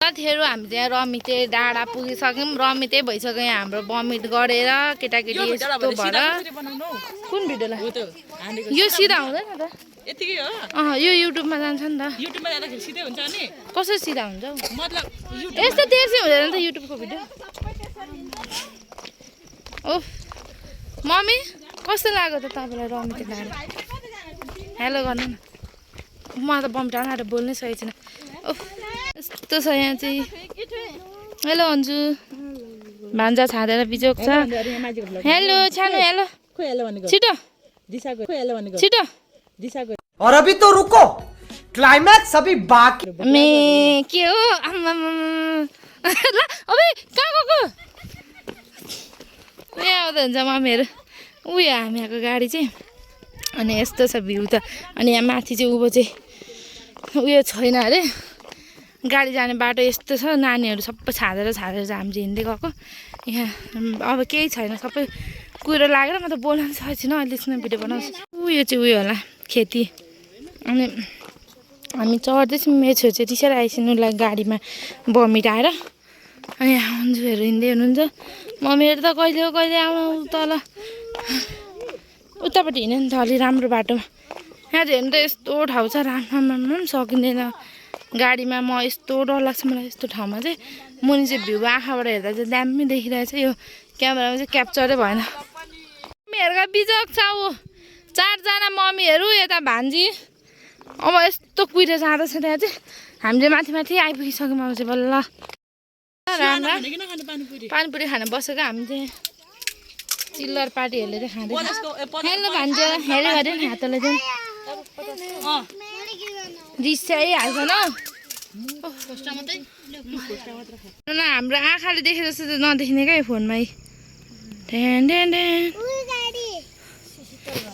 साथीहरु हामी चाहिँ रमिते डाँडा पुगिसक्यौं रमिते भइसक्यो यहाँ हाम्रो बमिट गरेर केटाकेटी यस्तो भएर कुन भिडियोलाई यो सिधा हुँदैन त यतिकै हो यो युट्युबमा जान्छ नि त युट्युबमा जाँदाखेरि सिधै हुन्छ अनि कसरी सिधा हुन्छ मतलब यस्तो तेर्सै हुँदैन नि त युट्युबको भिडियो ओफ मम्मी कस्तो लाग्यो त तपाईँलाई रमिते डाँडा हेलो गर्नु न म त बमिट आएर बोल्नै सकेको छैन ओफ यस्तो छ यहाँ चाहिँ हेलो अन्जु भान्जा छाडेर बिजोक छ हेलो छानु हेलो खोइ हेलो भनेको छिटो दिशाको खोइ हेलो भनेको छिटो दिशाको और अभी तो रुको क्लाइमैक्स अभी बाकी मे के हो ल अबे कहाँ गएको यहाँ आउँदा हुन्छ मम्मीहरू उयो हामी आएको गाडी चाहिँ अनि यस्तो छ भ्यू त अनि यहाँ माथि चाहिँ उँभो चाहिँ उयो छैन अरे गाडी जाने बाटो यस्तो छ नानीहरू सबै छाडेर चाहिँ हामी चाहिँ हिँड्दै गएको यहाँ अब केही छैन सबै कुरो लागेर म त बोल्न सकेको छैन अहिलेसम्म भिडियो बनाउँछु उयो चाहिँ उयो होला खेती अनि हामी चढ्दैछौँ मेरो छेउ चाहिँ रिसाएर आइसिनु उसलाई गाडीमा बमिट आएर अनि अन्जुहरू हिँड्दै हुनुहुन्छ मम्मीहरू त कहिले हो कहिले आउनु तल उतापट्टि हिँड्यो नि त अलि राम्रो बाटोमा यहाँ चाहिँ हेर्नु त यस्तो ठाउँ छ राम्रो पनि सकिँदैन गाडीमा म यस्तो डर लाग्छ मलाई यस्तो ठाउँमा चाहिँ मुनि चाहिँ भ्यू आँखाबाट हेर्दा चाहिँ दामी देखिरहेछ यो क्यामेरामा चाहिँ क्याप्चरै भएन मम्मीहरूका बिजोक छ ऊ 4 जना मम्मीहरू यता भान्जी अब यस्तो कुहिरो जाँदैछ त्यहाँ चाहिँ हामीले माथि माथि आइपुगिसक्यौँ अब चाहिँ बल्ल राम्रो पानीपुरी खान बसेको हामी चाहिँ चिल्लर पार्टीहरूले चाहिँ खाँदैछ हेर्नु भान्ज हेऱ्यो अरे नि हातले चाहिँ रिसाइहाल्छ न हाम्रो आँखाले देखे जस्तो त नदेखिने क्या यो फोनमा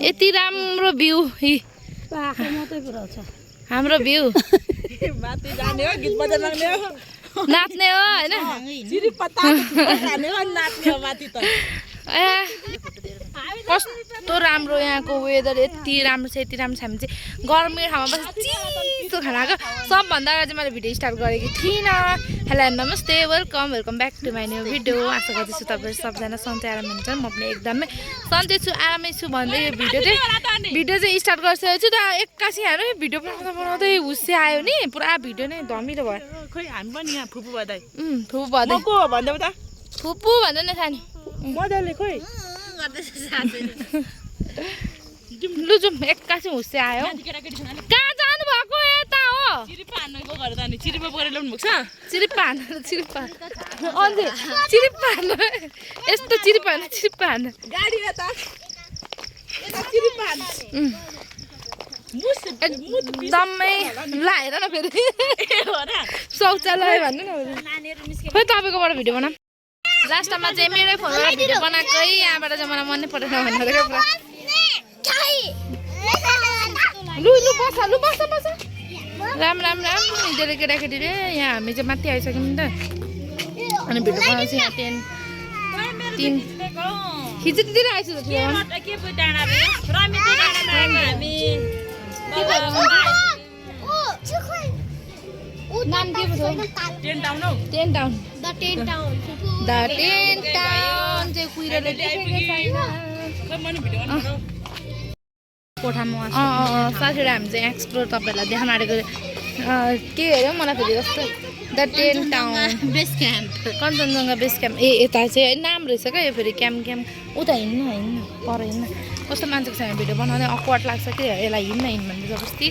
यति राम्रो भ्यू हाम्रो भ्यू नाच्ने हो होइन कस्तो राम्रो यहाँको वेदर यति राम्रो छ हामी चाहिँ गर्मी ठाउँमा बसेर चिसो खाना खाएको सबभन्दा अगाडि चाहिँ मैले भिडियो स्टार्ट गरेको थिइनँ हेलो नमस्ते welcome back to my new video आशा गर्दैछु तपाईँहरू सबजना सन्चै आराम हुनुहुन्छ म पनि एकदमै सन्चै छु आरामै छु भन्दै यो भिडियो चाहिँ स्टार्ट गरिसकेको छु त एक्कासी हाल्नु भिडियो बनाउँदै हुस्से आयो नि पुरा भिडियो नै धमिलो भयो खोइ हामी पनि यहाँ फुपू भदै फुपू भदै को भन्दै त फुपू भन्दै न सानी मजाले खोइ लु जाउँ एक्कासी हुस्से आयो कहाँ जानु भएको यता हो चिरिपा हान्नुको घर त अनि चिरिपा परेर ल्याउनु भएको छ चिरिपा हान्नु यस्तो चिरिपा हान्नु गाडी यता चिरिपा एकदमै लाएर न फेरि शौचालय भन्नु न खोइ तपाईँकोबाट भिडियो बनाऊँ लास्टमा चाहिँ मेरै फोनबाट भिडियो बनाएकै यहाँबाट चाहिँ मलाई मनै परेन भनेर क्या पुरा लु बस राम हिँडेर केटाकेटीले यहाँ हामी चाहिँ माथि आइसक्यौँ नि त अनि भिडियो बनाउँछु यहाँ 10 खिचिदिएर आइसु त नाम के पो टेन टाउन चाहिँ कुहिरोले कोठामा साथीहरू हामी चाहिँ एक्सप्लोर तपाईँहरूलाई देखाउन आँटेको के हेऱ्यो मलाई फेरि जस्तो the ten town base camp Kanchenjunga base camp यता चाहिँ नाम रहेछ क्या यो फेरि क्याम्प उता हिँड्नु पर हिँड्नु कस्तो मान्छेको छ भिडियो बनाउँदै अक्वर्ड लाग्छ कि यसलाई हिँड्नु भने जबरजस्ती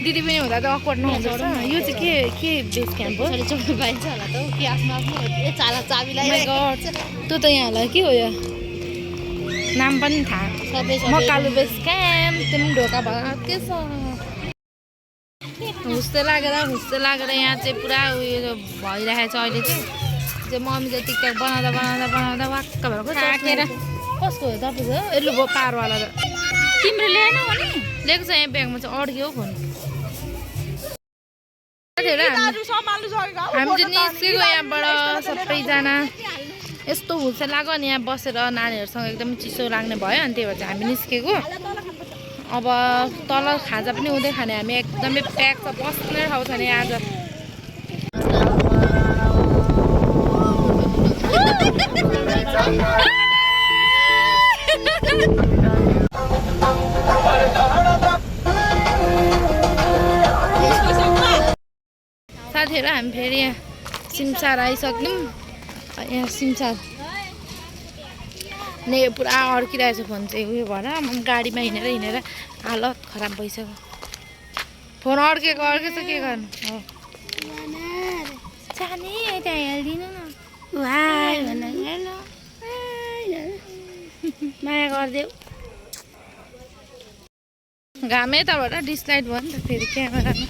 दिदी पनि हुँदा त अक्वर्ड नहुँदो रहेछ यो चाहिँ के बेस क्याम्प हो चढ्नु पाइन्छ होला त के आफ्नो चाबीलाई त्यो त यहाँ होला के हो यो नाम पनि थाहा मकालु बेस क्याम्प त्यो पनि ढोका भयो के छ हुस्से लागेर यहाँ चाहिँ पुरा उयो भइरहेको छ अहिले चाहिँ मम्मी चाहिँ टिकटक बनाउँदा वाक्क भएर कसको हो तपाईँको यसले भयो पारवाला त तिम्रो ल्याएन भने लिएको छ यहाँ ब्यागमा चाहिँ अड्क्यो फोन हामी चाहिँ निस्केको यहाँबाट सबैजना यस्तो हुस्से लाग्यो अनि यहाँ बसेर नानीहरूसँग एकदम चिसो लाग्ने भयो अनि त्यही भएर चाहिँ हामी निस्केको अब तल खाजा पनि हुँदै खाने हामी एकदमै प्याक छ बस्ने ठाउँ छ नि आज साथीहरू हामी फेरि यहाँ सिमसार आइसक्यौँ यहाँ सिमसार नै पुरा अड्किरहेको छ फोन चाहिँ उयो भएर गाडीमा हिँडेर हालत खराब भइसक्यो फोन अड्केछ के गर्नु हो जाने यता हेरिदिनु न माया गरिदेऊ घाम यताबाट डिसलाइट भयो नि त फेरि क्यामेरामा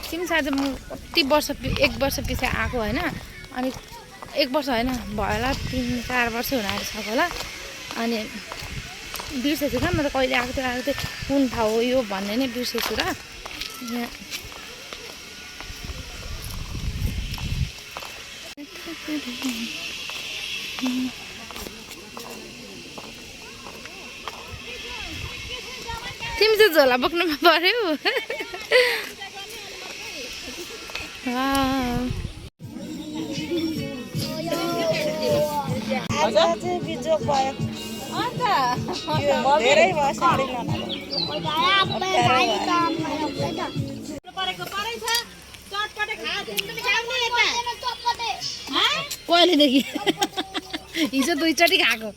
सिमसार चाहिँ म कति वर्ष 1 वर्ष पछि आएको होइन अनि 1 वर्ष होइन भयो होला 3-4 वर्ष हुन आइसक्यो होला अनि बिर्सेछु क्या म त कहिले आएको थिएँ कुन ठाउँ हो यो भन्ने नै बिर्सेछु र यहाँ तिमी चाहिँ झोला बोक्नुमा पर्यो बिजोक भयो धेरै भयो साडी कहिलेदेखि हिजो 2 चोटि खाएको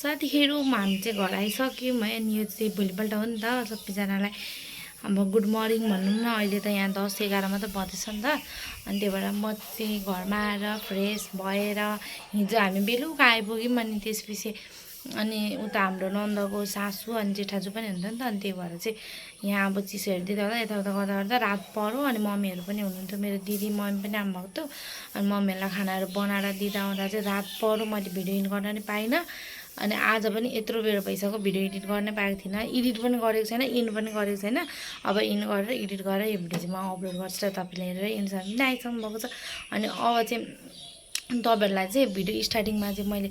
साथीहरू हामी चाहिँ घर आइसक्यौँ है अनि यो चाहिँ भोलिपल्ट हो नि त सबैजनालाई अब गुड मर्निङ भनौँ न अहिले त यहाँ 10-11 मात्रै बज्दैछ नि त अनि त्यही भएर म चाहिँ घरमा आएर फ्रेस भएर हिजो हामी बेलुका आइपुग्यौँ अनि त्यसपछि अनि उता हाम्रो नन्दको सासू अनि जेठाजु पनि हुनुहुन्थ्यो नि त अनि त्यही भएर चाहिँ यहाँ अब चिसोहरू दिँदा होला यताउता गर्दा रात पऱ्यो अनि मम्मीहरू पनि हुनुहुन्थ्यो मेरो दिदी मम्मी पनि आउनुभएको थियो अनि मम्मीहरूलाई खानाहरू बनाएर दिँदा ओर्दा चाहिँ रात पऱ्यो मैले भिडियो एडिट गर्न नि पाइनँ अनि आज पनि यत्रो बेर भइसक्यो भिडियो एडिट गर्नै पाएको थिइनँ एडिट पनि गरेको छैन इन पनि गरेको छैन अब इन गरेर एडिट गरेर यो भिडियो चाहिँ म अपलोड गर्छु र तपाईँले हेरेर इन्सर पनि आइसक्नु भएको छ अनि अब चाहिँ तपाईँहरूलाई चाहिँ भिडियो स्टार्टिङमा चाहिँ मैले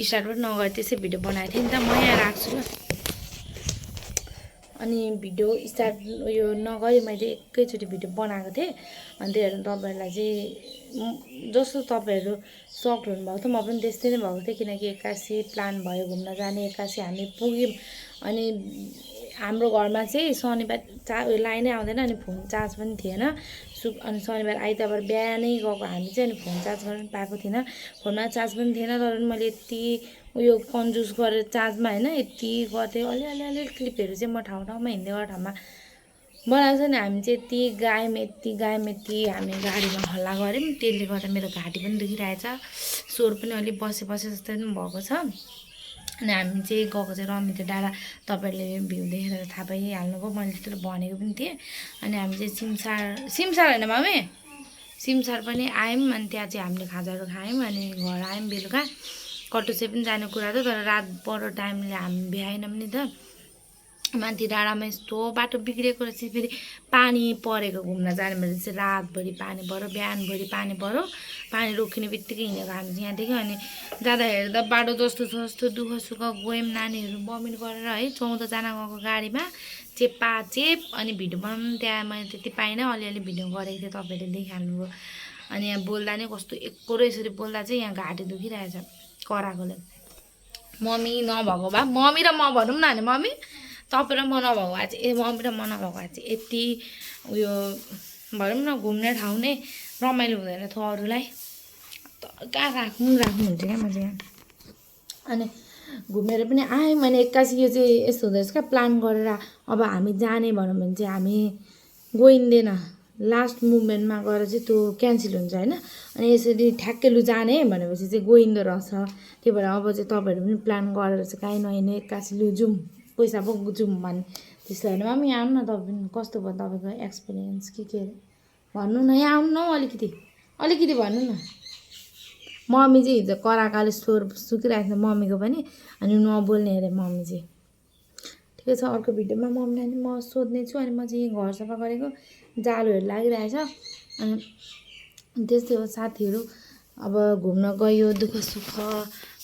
स्टार्ट पनि नगरेँ त्यसै भिडियो बनाएको थिएँ नि त म यहाँ राख्छु ल अनि भिडियो स्टार्ट उयो नगरी मैले एकैचोटि भिडियो बनाएको थिएँ अनि त्यही भएर तपाईँहरूलाई चाहिँ जस्तो तपाईँहरू सक्ड हुनुभएको थियो म पनि त्यस्तै नै भएको थिएँ किनकि 81 प्लान भयो घुम्न जाने 81 हामी पुग्यौँ अनि हाम्रो घरमा चाहिँ शनिबार लाइनै आउँदैन अनि फोन चार्ज पनि थिएन अनि शनिबार आइतबार बिहानै गएको हामी चाहिँ अनि फोन चार्ज गर्न पाएको थिइनँ फोनमा चार्ज पनि थिएन तर पनि मैले यति उयो कन्जुस गरेर चार्जमा होइन यति गर्थेँ अलि क्लिपहरू चाहिँ म ठाउँमा हिँड्दै गएको ठाउँमा बनाएको छ नि हामी चाहिँ यति गायमेती हामी गाडीमा हल्ला गऱ्यौँ त्यसले गर्दा मेरो घाँटी पनि दुखिरहेछ स्वर पनि अलिक बसे जस्तो पनि भएको छ अनि हामी चाहिँ गएको चाहिँ रमिता डाँडा तपाईँहरूले भ्यू देखेर थाहा पाइहाल्नुभयो मैले त्यत्रो भनेको पनि थिएँ अनि हामी चाहिँ सिमसार होइन मम्मी सिमसार पनि आयौँ अनि त्यहाँ चाहिँ हामीले खाजाहरू खायौँ अनि घर आयौँ बेलुका कटुसे पनि जाने कुरा थियो तर रात परो टाइमले हामी भ्याएनौँ नि त माथि डाँडामा यस्तो बाटो बिग्रेको रहेछ फेरि पानी परेको घुम्न जाने भने चाहिँ रातभरि पानी पऱ्यो बिहानभरि पानी पऱ्यो पानी रोकिने बित्तिकै हिँडेको हामी चाहिँ यहाँदेखि अनि जाँदा हेर्दा बाटो जस्तो दुःख सुख गयौँ नानीहरू बमिट गरेर है 14जना गएको गाडीमा चेप अनि भिडियो बनाउनु त्यहाँ मैले त्यति पाइनँ अलिअलि भिडियो गरेको थिएँ तपाईँहरूले देखिहाल्नुभयो अनि यहाँ बोल्दा नै कस्तो एकरो यसरी बोल्दा चाहिँ यहाँ घाँटी दुखिरहेछ कराकोले मम्मी नभएको भए मम्मी र म भनौँ न भने मम्मी तपाईँ र म नभएको भए चाहिँ मम्मी र म नभएको भए चाहिँ यति उयो भनौँ न घुम्ने ठाउँ नै रमाइलो हुँदैन थियो अरूलाई कहाँ राख्नुहुन्छ क्या मैले यहाँ अनि घुमेर पनि आएँ मैले 81 यो चाहिँ यस्तो हुँदो रहेछ क्या प्लान गरेर अब हामी जाने भनौँ भने चाहिँ हामी गइँदैन लास्ट मुभमेन्टमा गएर चाहिँ त्यो क्यान्सल हुन्छ होइन अनि यसरी ठ्याक्कै लु जाने भनेपछि चाहिँ गइँदो रहेछ त्यही भएर अब चाहिँ तपाईँहरू पनि प्लान गरेर चाहिँ काहीँ नहिँड्ने 81 लु जाउँ पैसा बोक जाउँ भने त्यसलाई होइन मम्मी आउनु न तपाईँ पनि कस्तो भयो तपाईँको एक्सपिरियन्स के भन्नु न यहाँ आउनु न हौ अलिकति अलिकति भन्नु न मम्मी चाहिँ हिजो कराकाले स्वर सुकिरहेको छ मम्मीको पनि अनि नबोल्ने अरे मम्मी चाहिँ ठिकै छ अर्को भिडियोमा मम्मीलाई नि म सोध्ने छु अनि म चाहिँ यहाँ घर सफा गरेको जालोहरू लागिरहेछ अनि त्यस्तै हो साथीहरू अब घुम्न गयो दुःख सुख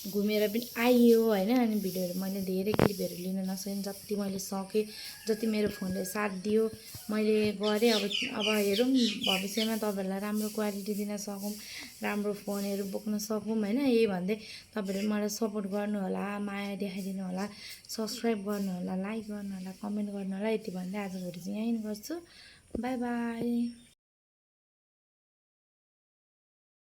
घुमेर पनि आइयो होइन अनि भिडियोहरू मैले धेरै क्लिपहरू लिन नसकेँ जति मैले सकेँ जति मेरो फोनले साथ दियो मैले गरेँ अब हेरौँ भविष्यमा तपाईँहरूलाई राम्रो क्वालिटी दिन सकौँ राम्रो फोनहरू बोक्न सकौँ होइन यही भन्दै तपाईँहरूले मलाई सपोर्ट गर्नु होला माया देखाइदिनु होला सब्सक्राइब गर्नु होला लाइक गर्नु होला कमेन्ट गर्नु होला यति भन्दै आजको भिडियो चाहिँ यहीँ गर्छु बाई बाई